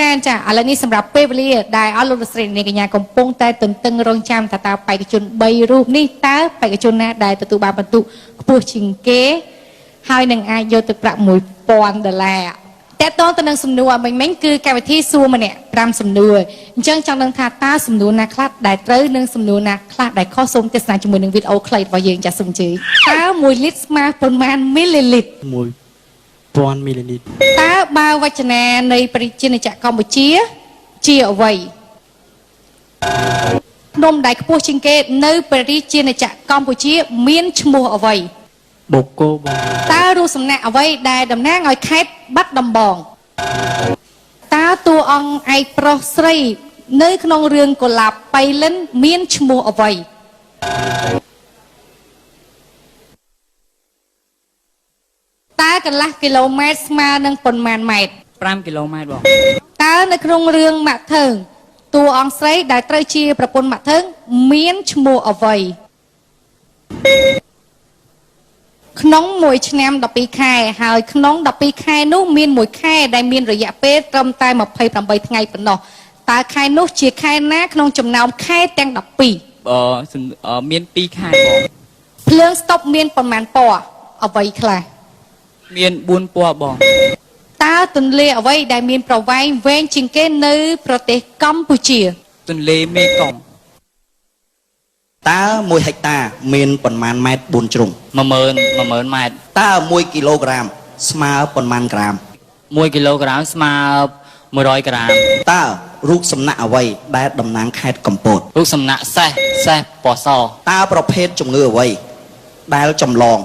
ច្រើនចាឥឡូវនេះសម្រាប់ពេលវេលាដែលអស់លោកលោកស្រីនាងកញ្ញាកំពុងតែទន្ទឹងរង់ចាំថាតើបេក្ខជន3រូបនេះតើបេក្ខជនណាដែលទទួលបានពិន្ទុខ្ពស់ជាងគេហើយនឹងអាចយកទឹកប្រាក់1000ដុល្លារតើតទៅនឹងសំណួរអមិញមិញគឺកម្មវិធីសួរម្នាក់5សំណួរអញ្ចឹងចង់ដឹងថាតើសំណួរណាខ្លះដែលត្រូវនិងសំណួរណាខ្លះដែលខុសសូមទស្សនាជាមួយនឹងវីដេអូខ្លីរបស់យើងចាសសូមអញ្ជើញតើ1លីត្រស្មើប៉ុន្មានមីលីលីត្រ 1000មីលីលីត្រ តើបាវចនានៃប្រជាណាចក្រកម្ពុជា ជាអ្វីភ្នំដែលខ្ពស់ជាងគេនៅប្រជាណាចក្រកម្ពុជា មានឈ្មោះអ្វី បូកូបង តើរូបសំណាកអ្វីដែលតំណាងឲ្យខេត្តបាត់ដំបងតើតួអង្គឯកប្រុសស្រី នៅក្នុងរឿងកុលាបបៃលិនមានឈ្មោះអ្វីតើកន្លះគីឡូម៉ែត្រស្មើនឹងប៉ុន្មានម៉ែត្រ 5គីឡូម៉ែត្របង តើនៅក្នុងរឿងម៉ាក់ថើងតួអង្គស្រីដែលត្រូវជាប្រពន្ធម៉ាក់ថើងមានឈ្មោះអ្វីក្នុងមួយឆ្នាំ12ខែហើយក្នុង12ខែនោះមានមួយខែដែលមានរយៈពេលត្រឹមតែ28ថ្ងៃប៉ុណ្ណោះតើខែនោះជាខែណាក្នុងចំណោមខែទាំង12 អឺសំអឺមាន2ខែបង ភ្លើងស្តុបមានប៉ុន្មានពណ៌អ្វីខ្លះ មាន4ពណ៌បង តើទន្លេអ្វីដែលមានប្រវែងវែងជាងគេនៅប្រទេសកម្ពុជា ទន្លេមេគង្គ តើ1ហិកតាមានប៉ុន្មានម៉ែត្រ4ជ្រុង 10000 10000ម៉ែត្រ តើ1គីឡូក្រាមស្មើប៉ុន្មានក្រាម 1គីឡូក្រាមស្មើ100ក្រាម តើរូបសំណាកអ្វីដែលតំណាងខេត្តកំពត រូបសំណាក់សេះសេះពណ៌ស តើប្រភេទជំងឺអ្វីដែលចម្លង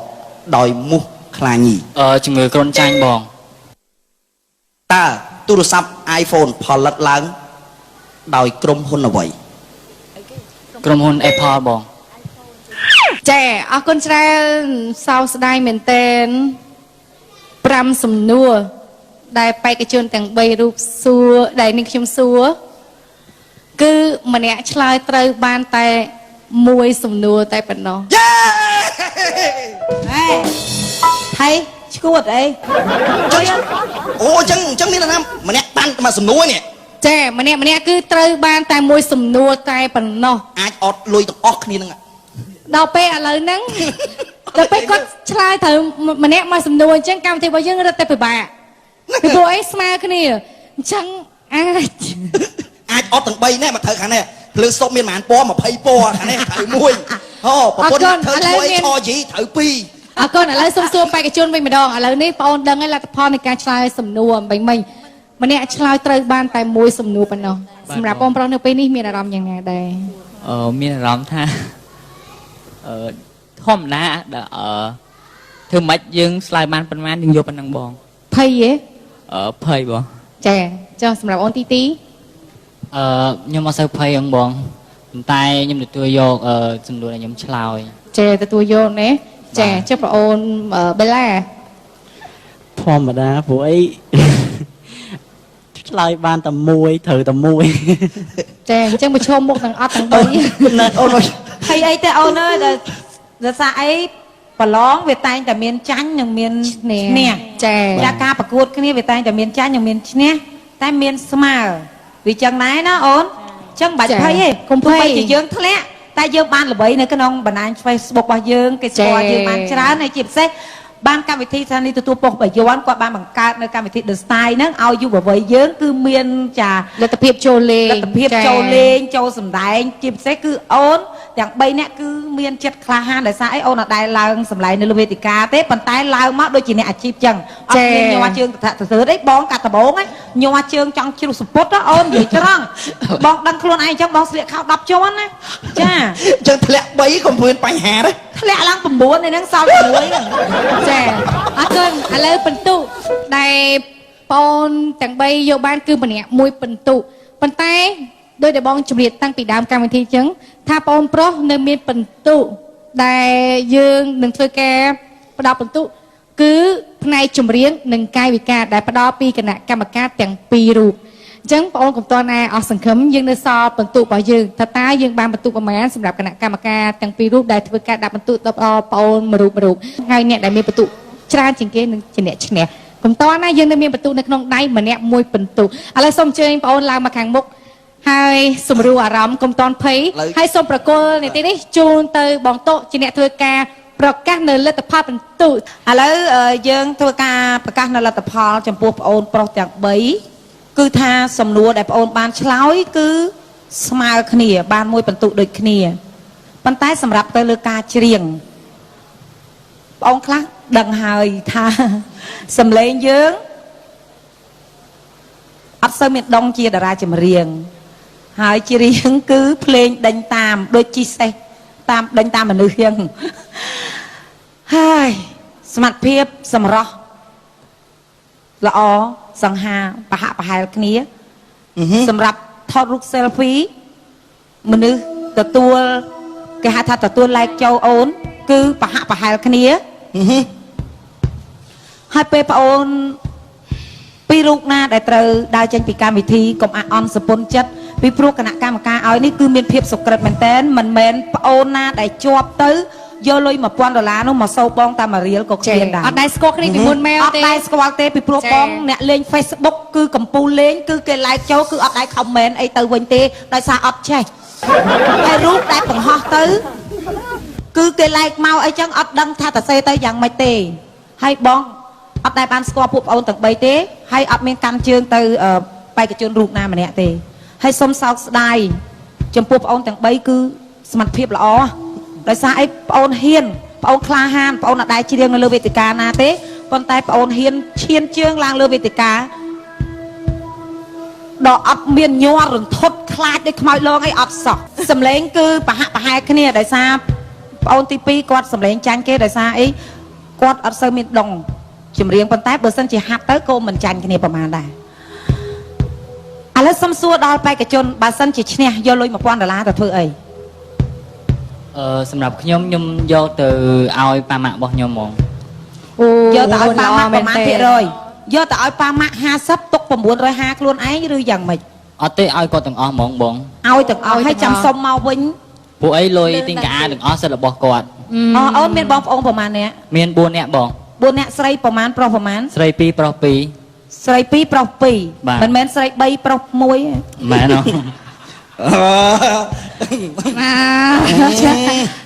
ដោយមូសខ្លាញី អឺជំងឺគ្រុនចាញ់បង តើទូរស័ព្ទ iPhone ផលិតឡើងដោយក្រុមហ៊ុនអ្វី ក្រុមហ៊ុន Apple បង ចាអរគុណច្រើនសោកស្ដាយមែនទែន5សំណួរដែលបេក្ខជនទាំង3រូបសួរដែលនេះខ្ញុំសួរគឺម្នាក់ឆ្លើយត្រូវបានតែមួយសំណួរតែប៉ុណ្ណោះ យេ ហេថៃឈួតអី អូអញ្ចឹងអញ្ចឹងមានន័យថាម្នាក់បានមួយសំណួរនេះ ចាម្នាក់ម្នាក់គឺត្រូវបានតែមួយសំណួរតែប៉ុណ្ណោះ អាចអត់លុយទាំងអស់គ្នានឹង ដល់ពេលឥឡូវហ្នឹងដល់ពេលគាត់ឆ្លើយត្រូវម្នាក់មួយសំណួរអញ្ចឹងកម្មវិធីរបស់យើងរឹតតែពិបាកពីព្រោះអីស្មើគ្នាអញ្ចឹងអាច អាចអត់ទាំង3នេះមកត្រូវខាងនេះភ្លើងស្តុបមានប្រហែលពណ៌20ពណ៌ខាងនេះត្រូវមួយអូប្រពន្ធធ្វើឈ្មោះអីឆយីត្រូវ2 អរគុណឥឡូវសូមសួរបេក្ខជនវិញម្ដងឥឡូវនេះបងអូនដឹងហើយលទ្ធផលនៃការឆ្លើយសំណួរអំបញ្ញមិញម្នាក់ឆ្លើយត្រូវបានតែមួយសំណួរប៉ុណ្ណោះសម្រាប់បងប្រុសនៅពេលនេះមានអារម្មណ៍យ៉ាងណាដែរ អឺមានអារម្មណ៍ថាអឺធម្មតាដល់អឺធ្វើម៉េចយើងឆ្លើយបានប៉ុន្មានយើងយកប៉ុណ្ណឹងបង ភ័យទេ អឺភ័យបង ចាចុះសម្រាប់អូនទីទី អឺខ្ញុំអត់សូវភ័យហ្នឹងបងប៉ុន្តែខ្ញុំទទួលយកអឺសំណួរដែលខ្ញុំឆ្លើយ ចាទទួលយកណាចាចុះបងអូនបេឡា ធម្មតាព្រោះអី ឆ្លើយបានតែមួយត្រូវតែមួយ ចាអញ្ចឹងប្រឈមមុខទាំងអត់ទាំងបី ណាអូន ភ័យអីទេអូនអើយដែលដោយសារអីប្រឡងវាតែងតែមានចាញ់និងមាន ឈ្នះ ឈ្នះ ចា ចាការប្រកួតគ្នាវាតែងតែមានចាញ់និងមានឈ្នះតែមានស្មើវាចឹងដែរណាអូនចឹងមិនបាច់ភ័យទេ កុំភ័យ ទោះបីជាយើងធ្លាក់តែយើងបានល្បីនៅក្នុងបណ្ដាញ Facebook របស់យើងគេស្គាល់ ចា យើងបានច្រើនហើយជាពិសេសបានកម្មវិធីស្ថានីយ៍ទទួលប៉ុស្តិ៍បាយ័នគាត់បានបង្កើតនៅកម្មវិធី The Style ហ្នឹងឲ្យយុវវ័យយើងគឺមានចា លទ្ធភាពចូលលេង លទ្ធភាព ចា ចូលលេងចូលសម្ដែងជាពិសេសគឺអូនទាំង3នាក់គឺមានចិត្តក្លាហានដោយសារអីអូនអត់ដែលឡើងសម្ដែងនៅលើវេទិកាទេប៉ុន្តែឡើងមកដូចជាអ្នកអាជីពចឹងអត់មានញ័រជើងតថទៅអីបងកាត់ដបងញ័រជើងចង់ជ្រុះសពុតណាអូននិយាយត្រង់បងដឹងខ្លួនឯងចឹងបងស្លៀកខោ10ជាន់ណាចា អញ្ចឹងធ្លាក់3កុំមានបញ្ហាទេ ធ្លាក់ឡើង9ឯហ្នឹងសល់6ហ្នឹង ចាអរគុណឥឡូវពិន្ទុដែលបងទាំង3យកបានគឺម្នាក់មួយពិន្ទុប៉ុន្តែដោយដែលបងជម្រាបតាំងពីដើមកម្មវិធីអញ្ចឹងថាបងប្រុសនៅមានពិន្ទុដែលយើងនឹងធ្វើការផ្ដល់ពិន្ទុគឺផ្នែកចម្រៀងនិងកាយវិការដែលផ្ដល់ពីគណៈកម្មការទាំងពីររូបអញ្ចឹងបងអូនកុំតន់ណាអស់សង្ឃឹមយើងនៅសល់ពិន្ទុរបស់យើងថាតើយើងបានពិន្ទុប្រមាណសម្រាប់គណៈកម្មការទាំងពីររូបដែលធ្វើការដាក់ពិន្ទុដល់បងអូនមួយរូបមួយរូបហើយអ្នកដែលមានពិន្ទុច្រើនជាងគេនឹងជាអ្នកឈ្នះ កុំតណាយើងនៅមានបន្ទុកនៅក្នុងដៃម្នាក់មួយបន្ទុកឥឡូវសូមអញ្ជើញបងអូនឡើងមកខាងមុខហើយសម្រួលអារម្មណ៍កុំតន់ភ័យហើយសូមប្រគល់នីតិនេះជូនទៅបងតុជាអ្នកធ្វើការប្រកាសនៅលទ្ធផលបន្ទុក ឥឡូវយើងធ្វើការប្រកាសនៅលទ្ធផលចំពោះប្អូនប្រុសទាំង3គឺថាសំណួរដែលប្អូនបានឆ្លើយគឺស្មើគ្នាបានមួយបន្ទុកដូចគ្នាប៉ុន្តែសម្រាប់ទៅលើការច្រៀងប្អូនខ្លះដឹងហើយថាសំឡេងយើងអត់សូវមានដងជាតារាចម្រៀងហើយច្រៀងគឺភ្លេងដេញតាមដូចជីសេះតាមដេញតាមមនុស្សយើងហើយសមត្ថភាពសម្រស់ល្អសង្ហាប្រហាក់ប្រហែលគ្នាសម្រាប់ថតរូប selfie មនុស្សទទួលគេហៅថាទទួល like ចូលអូនគឺប្រហាក់ប្រហែលគ្នាហើយពេលប្អូនពីររូបណាដែលត្រូវដើរចេញពីកម្មវិធីកុំអាក់អន់សពុនចិត្តពីព្រោះគណៈកម្មការឲ្យនេះគឺមានភាពសុក្រិតមែនតែនមិនមែនប្អូនណាដែលជាប់ទៅយកលុយ1000ដុល្លារនោះមកសោបងតាមមួយរៀលក៏គ្មានដែរ អត់ដែរស្គាល់គ្នាពីមុនមកទេ អត់ដែរស្គាល់ទេពីព្រោះបងអ្នកលេង Facebook គឺកំពូលលេងគឺគេ like ចូលគឺអត់ដែរ comment អីទៅវិញទេដោយសារអត់ចេះហើយរូបដែលបង្ហោះទៅគឺគេ like មកអីចឹងអត់ដឹងថាតសេទៅយ៉ាងម៉េចទេហើយបងអត់ដែរបានស្គាល់ពួកប្អូនទាំង3ទេហើយអត់មានកាន់ជើងទៅបេក្ខជនរូបណាម្នាក់ទេហើយសូមសោកស្ដាយចំពោះប្អូនទាំង3គឺសមត្ថភាពល្អដោយសារអីប្អូនហ៊ានប្អូនក្លាហានប្អូនអត់ដែរច្រៀងនៅលើវេទិកាណាទេប៉ុន្តែប្អូនហ៊ានឈានជើងឡើងលើវេទិកាដល់អត់មានញ័ររន្ធត់ខ្លាចដូចខ្មោចលងអីអត់សោះសំឡេងគឺប្រហាក់ប្រហែលគ្នាដោយសារប្អូនទី2គាត់សំឡេងចាញ់គេដោយសារអីគាត់អត់សូវមានដងចម្រៀងប៉ុន្តែបើសិនជាហាត់ទៅក៏មិនចាញ់គ្នាប្រហែលដែរឥឡូវសុំសួរដល់បេក្ខជនបើសិនជាឈ្នះយកលុយ1000ដុល្លារទៅធ្វើអី សម្រាប់ខ្ញុំខ្ញុំយកទៅឲ្យប៉ាម៉ាក់របស់ខ្ញុំហ្មង យកទៅឲ្យប៉ាម៉ាក់ប្រហែលភាគរយយកទៅឲ្យប៉ាម៉ាក់50ទុក950ខ្លួនឯងឬយ៉ាងម៉េច អត់ទេឲ្យគាត់ទាំងអស់ហ្មងបង ឲ្យទាំងអស់ហើយចាំសុំមកវិញ ពួកអីលុយទិញកាអាទាំងអស់សិតរបស់គាត់ អូនមានបងប្អូនប្រហែលអ្នក មាន4នាក់បង 4នាក់ស្រីប្រហែលប្រុសប្រហែល ស្រី2ប្រុស2 ស្រី2ប្រុស2មិនមែនស្រី3ប្រុស1ទេ មែនអត់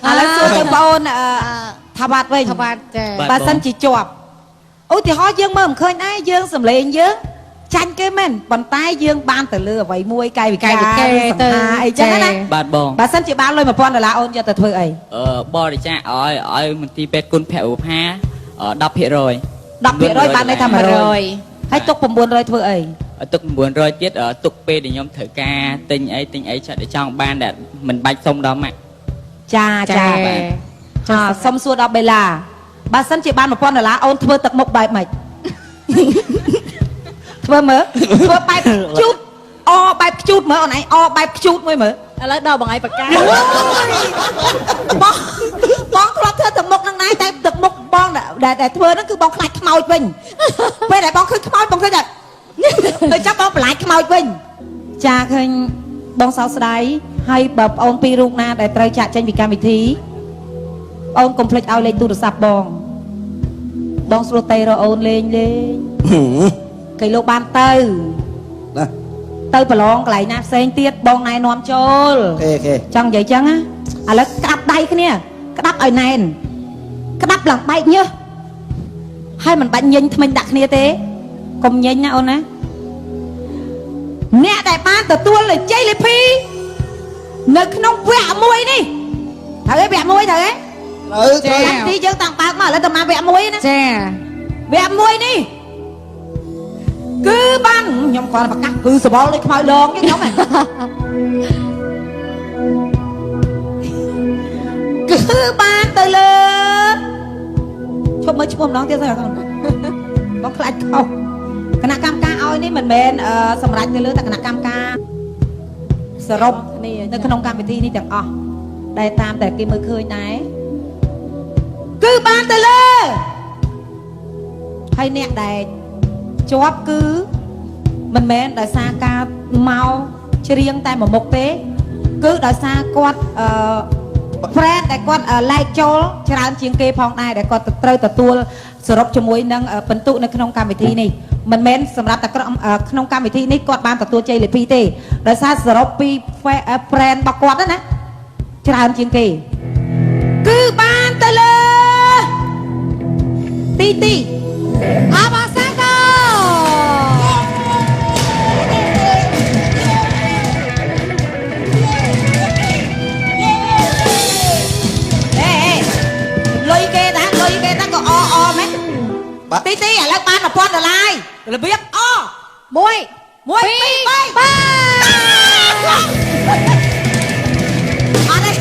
ឥឡូវសួរទៅបងអូនថាវ៉ាត់វិញ ថាវ៉ាត់ចា បើសិនជាជាប់ឧទាហរណ៍យើងមើលមិនឃើញដែរយើងសំឡេងយើងចាញ់គេមែនប៉ុន្តែយើងបានទៅលើអ្វីមួយកាយវិការទៅអីចឹងណា បាទបង បើសិនជាបានលុយ1000ដុល្លារអូនយកទៅធ្វើអី បរិច្ចាគឲ្យមន្ទីរពេទ្យគុណភឧផា10% 10%បានន័យថា100ហើយទុក900ធ្វើអី ទុក900ទៀតទុកពេលដែលខ្ញុំត្រូវការទិញអីទិញអីចាត់ដែលចង់បានដែលមិនបាច់សុំដល់ម៉ាក់ ចាចាសុំសួរដល់បេឡាបើសិនជាបាន1000ដុល្លារអូនធ្វើទឹកមុខបែបម៉េចធ្វើមើលធ្វើបែបខ្ជូតអបែបខ្ជូតមើលអូនឯងអបែបខ្ជូតមួយមើល ឥឡូវដល់បងឯងប្រកាស បងបងធ្លាប់ធ្វើទឹកមុខនឹងដែរតែទឹកមុខបងដែលធ្វើហ្នឹងគឺបងខ្លាចខ្មោចវិញពេលដែលបងឃើញខ្មោចបងឃើញតែទៅចាប់បងបន្លាចខ្មោចវិញចាឃើញបងសោកស្ដាយហើយបើបងអូនពីររូបណាដែលត្រូវចាក់ចេញពីកម្មវិធីអូនកុំភ្លេចឲ្យលេខទូរស័ព្ទបងបងស្រួលតេរកអូនលេងលេងគេលោកបានទៅ ណា ទៅប្រឡងកន្លែងណាផ្សេងទៀតបងណែនាំចូល អូខេ ចង់និយាយចឹងណាឥឡូវក្តាប់ដៃគ្នាក្តាប់ឲ្យណែនក្តាប់ឡើងបែកញើសហើយមិនបាច់ញញថ្មិញដាក់គ្នាទេកុំញញណាអូនណាអ្នកដែលបានទទួលលេខជ័យលេខពីរនៅក្នុងវគ្គមួយនេះត្រូវទេវគ្គមួយត្រូវទេ ត្រូវត្រូវ កម្មវិធីយើងតាំងបើកមកឥឡូវតែមកវគ្គមួយណា ចា វគ្គមួយនេះគឺបានខ្ញុំគាត់ប្រកាសគឺសបល់ដូចខ្មៅដងទេខ្ញុំគឺបានទៅលើឈប់មើលឈ្មោះម្ដងទៀតសិនបងខ្លាចខុសគណៈកម្មការឲ្យនេះមិនមែនសម្រាប់ទៅលើតែគណៈកម្មការសរុបនៅក្នុងកម្មវិធីនេះទាំងអស់ដែលតាមតែគេមើលឃើញដែរគឺបានទៅលើហើយអ្នកដែលជាប់គឺមិនមែនដោយសារការមកច្រៀងតែមួយមុខទេគឺដោយសារគាត់ friend ដែលគាត់ like ចូលច្រើនជាងគេផងដែរដែលគាត់ត្រូវទទួលសរុបជាមួយនឹងពិន្ទុនៅក្នុងកម្មវិធីនេះមិនមែនសម្រាប់តែក្នុងកម្មវិធីនេះគាត់បានទទួលជ័យលាភីទេដោយសារសរុបពី friend របស់គាត់ណាច្រើនជាងគេគឺបានទៅលើទីទី អបអរសាទរ អេអេលុយគេតាលុយគេតាក៏អអមែន បាទ ទីទីឥឡូវបាន1000ដុល្លាររបៀបអ មួយ 1 2 3 បី អត់ទេ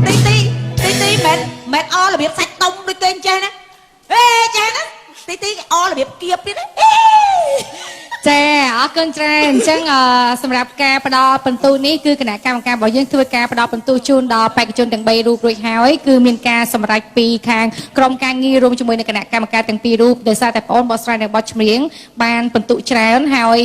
ទីទីទីទីមិនមែនអរបៀបសាច់ដុំដូចគេអញ្ចេះណាអេចេះណាទីទីអរបៀបគៀបទៀតណាអេ ចាអរគុណច្រើនអញ្ចឹងអឺសម្រាប់ការផ្ដល់ពិន្ទុនេះគឺគណៈកម្មការរបស់យើងធ្វើការផ្ដល់ពិន្ទុជូនដល់បេក្ខជនទាំង3រូបរួចហើយគឺមានការសម្រេចពីខាងក្រុមការងាររួមជាមួយនឹងគណៈកម្មការទាំងពីររូបដោយសារតែបងអូនបកស្រាយនៅបទចម្រៀងបានពិន្ទុច្រើនហើយ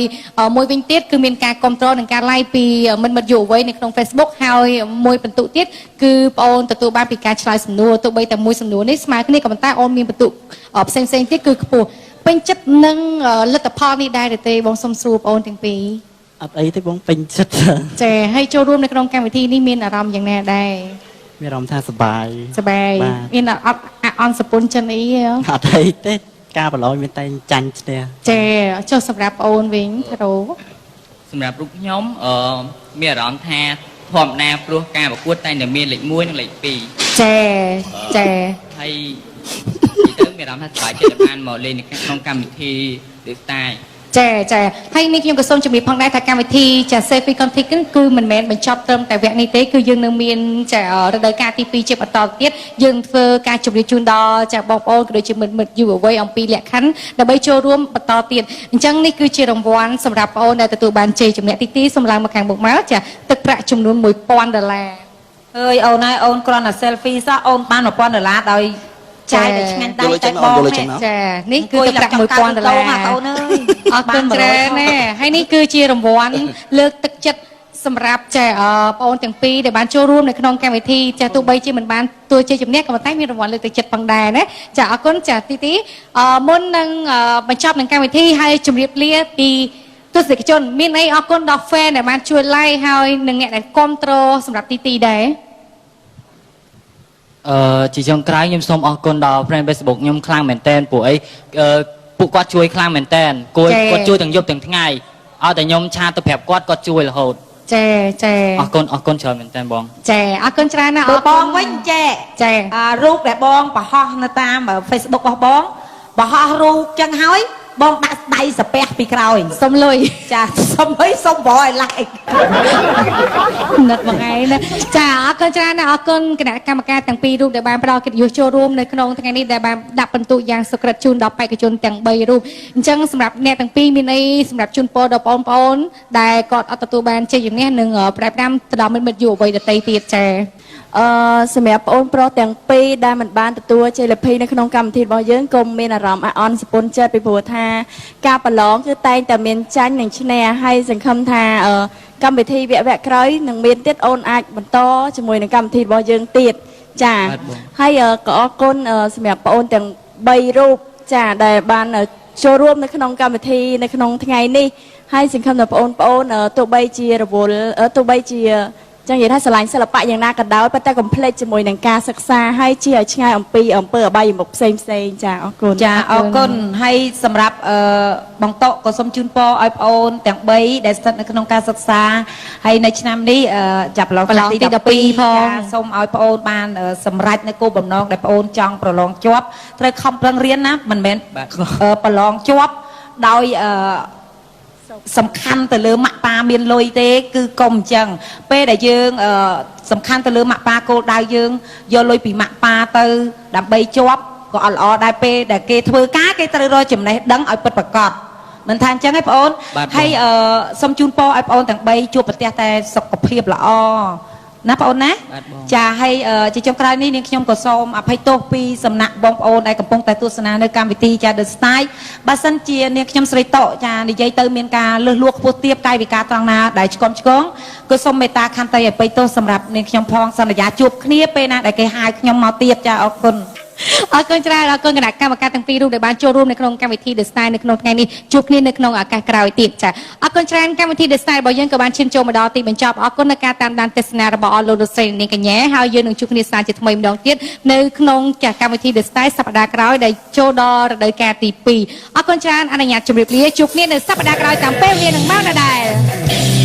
មួយវិញទៀតគឺមានការគ្រប់គ្រងនិងការ like ពីមិត្តមិត្តយុវវ័យនៅក្នុង Facebook ហើយមួយពិន្ទុទៀតគឺបងអូនទទួលបានពីការឆ្លើយសំណួរទោះបីតែមួយសំណួរនេះស្មើគ្នាក៏ប៉ុន្តែអូនមានពិន្ទុផ្សេងៗទៀតគឺខ្ពស់ពេញចិត្តនឹងលទ្ធផលនេះដែរឬទេបងសុំសួរបងអូនទាំងពីរ អត់អីទេបងពេញចិត្ត ចាហើយចូលរួមនៅក្នុងកម្មវិធីនេះមានអារម្មណ៍យ៉ាងណាដែរ មានអារម្មណ៍ថាសប្បាយ សប្បាយ បាទ មានអត់អអន់សពុនចិនអីទេ អត់អីទេការប្រឡងមានតែចាញ់ឈ្នះ ចាចុះសម្រាប់បងអូនវិញថារ៉ូ សម្រាប់រូបខ្ញុំអឺមានអារម្មណ៍ថាធម្មតាព្រោះការប្រកួតតែងតែមានលេខ1និងលេខ2 ចាចា ហើយនិយាយទៅមានអារម្មណ៍ថាសប្បាយចិត្តដែលបានមកលេងនៅក្នុងកម្មវិធី The Star ចាចាហើយនេះខ្ញុំក៏សូមជម្រាបផងដែរថាកម្មវិធីចា Selfie Contest គឺមិនមែនបញ្ចប់ត្រឹមតែវគ្គនេះទេគឺយើងនៅមានចារដូវកាលទី2ជាបន្តទៀតយើងធ្វើការជម្រាបជូនដល់ចាបងប្អូនក៏ដូចជាមិត្តមិត្តយុវវ័យអំពីលក្ខខណ្ឌដើម្បីចូលរួមបន្តទៀតអញ្ចឹងនេះគឺជារង្វាន់សម្រាប់បងប្អូនដែលទទួលបានជ័យជំនះទី2សម្ឡើងមកខាងមុខមកចាទឹកប្រាក់ចំនួន1000ដុល្លារ អើយអូនហើយអូនគ្រាន់តែ selfie សោះអូនបាន1000ដុល្លារដោយចាយតែឆ្ងាញ់ដៃ យកលុយចេ តែបង ញមកយកលុយចេញ នេះ មក ចានេះគឺទឹកប្រាក់1000ដុល្លារ អូនអើយ អរគុណច្រើនណាស់ហើយនេះគឺជារង្វាន់លើកទឹកចិត្តសម្រាប់ចាបងអូនទាំងពីរដែលបានចូលរួមនៅក្នុងកម្មវិធីចាទោះបីជាមិនបានទួជាជំនះក៏ប៉ុន្តែមានរង្វាន់លើកទឹកចិត្តផងដែរណាចាអរគុណចាទីទីមុននឹងបញ្ចប់នឹងកម្មវិធីហើយជម្រាបលាពីទស្សនិកជនមានអីអរគុណដល់ fan ដែលបានជួយ like ហើយនិងអ្នកដែលគ្រប់គ្រងសម្រាប់ទីទីដែរ ជាចុងក្រោយខ្ញុំសូមអរគុណដល់ friend Facebook ខ្ញុំខ្លាំងមែនតើពួកអីពួកគាត់ជួយខ្លាំងមែនតើគួរគាត់ជួយទាំងយប់ទាំងថ្ងៃឲ្យតែខ្ញុំឆាតទៅប្រាប់គាត់គាត់ជួយរហូត ចាចា អរគុណអរគុណច្រើនមែនតើបង ចាអរគុណច្រើនណាស់ បើ អរគុណ បងវិញចេះ ចា អារូបដែលបងបង្ហោះនៅតាម Facebook របស់បងបង្ហោះរូបចឹងហើយបងដាក់ដៃសាពះពីក្រោយ សុំលុយ ចាសុំអីសុំប្រឲ្យ like នឹកមកឯងណាចាអរគុណច្រើនណាស់អរគុណគណៈកម្មការទាំងពីររូបដែលបានផ្ដល់កិត្តិយសចូលរួមនៅក្នុងថ្ងៃនេះដែលបានដាក់ពិន្ទុយ៉ាងសុក្រិតជូនដល់បេក្ខជនទាំង3រូបអញ្ចឹងសម្រាប់អ្នកទាំងពីរមានអីសម្រាប់ជូនពរដល់បងប្អូនដែលគាត់អត់ទទួលបានជ័យជំនះនិងប្រែផ្ដាំទៅដល់មិត្តមិត្តយុវវ័យដទៃទៀតចា សម្រាប់បងប្រុសទាំងពីរដែលមិនបានទទួលជ័យលាភីនៅក្នុងកម្មវិធីរបស់យើងកុំមានអារម្មណ៍អាក់អន់សពុនចិត្តពីព្រោះថាការប្រឡងគឺតែងតែមានចាញ់និងឈ្នះហើយសង្ឃឹមថាកម្មវិធីវគ្គវគ្គក្រោយនឹងមានទៀតអូនអាចបន្តជាមួយនឹងកម្មវិធីរបស់យើងទៀតចា បាទបង ហើយក៏អរគុណសម្រាប់បងអូនទាំង3រូបចាដែលបានចូលរួមនៅក្នុងកម្មវិធីនៅក្នុងថ្ងៃនេះហើយសង្ឃឹមថាបងប្អូនទោះបីជារវល់ទោះបីជាចង់និយាយថាស្រឡាញ់សិល្បៈយ៉ាងណាក៏ដោយប៉ុន្តែកុំភ្លេចជាមួយនឹងការសិក្សាហើយជាឲ្យឆ្ងាយអំពីអំពើអបាយមុខផ្សេងផ្សេងចាអរគុណ ចាអរគុណហើយសម្រាប់បងតកក៏សូមជូនពរឲ្យប្អូនទាំង3ដែលស្ថិតនៅក្នុងការសិក្សាហើយនៅឆ្នាំនេះចាប់ប្រឡង ប្រឡងទី12ផង ចាសូមឲ្យប្អូនបានសម្រេចនៅគោលបំណងដែលប្អូនចង់ប្រឡងជាប់ត្រូវខំប្រឹងរៀនណាមិនមែន បាទ ប្រឡងជាប់ដោយសំខាន់ទៅលើម៉ាក់ប៉ាមានលុយទេគឺកុំអញ្ចឹងពេលដែលយើងសំខាន់ទៅលើម៉ាក់ប៉ាគោលដៅយើងយកលុយពីម៉ាក់ប៉ាទៅដើម្បីជាប់ក៏អត់ល្អដែរពេលដែលគេធ្វើការគេត្រូវរកចំណេះដឹងឲ្យពិតប្រាកដមិនថាអញ្ចឹងទេបងអូន បាទបង ហើយសូមជូនពរឲ្យបងអូនទាំង3ជួបប្រទះតែសុខភាពល្អ ណាបងអូនណា បាទបង ចាហើយជាចុងក្រោយនេះនាងខ្ញុំក៏សូមអភ័យទោសពីសំណាក់បងប្អូនដែលកំពុងតែទស្សនានៅកម្មវិធីចា The Style បើសិនជានាងខ្ញុំស្រីតក់ចានិយាយទៅមានការលឺលួខ្ពស់ទាបកាយវិការត្រង់ណាដែលឆ្គាំឆ្គងក៏សូមមេត្តាខន្តីអភ័យទោសសម្រាប់នាងខ្ញុំផងសន្យាជួបគ្នាពេលណាដែលគេហៅខ្ញុំមកទៀតចាអរគុណ អរគុណច្រើនអរគុណគណៈកម្មការទាំងពីររូបដែលបានចូលរួមនៅក្នុងកម្មវិធី The Style នៅក្នុងថ្ងៃនេះជួបគ្នានៅក្នុងឱកាសក្រោយទៀតចាអរគុណច្រើនកម្មវិធី The Style របស់យើងក៏បានឈានចូលមកដល់ទីបញ្ចប់អរគុណនៅការតាមដានទស្សនារបស់អស់លោកលោកស្រីនិងនាងកញ្ញាហើយយើងនឹងជួបគ្នាសាជាថ្មីម្ដងទៀតនៅក្នុងចាកម្មវិធី The Style សប្តាហ៍ក្រោយដែលចូលដល់រដូវកាលទី2អរគុណច្រើនអនុញ្ញាតជម្រាបលាជួបគ្នានៅសប្តាហ៍ក្រោយតាមពេលវេលានឹងម៉ោងដដែល។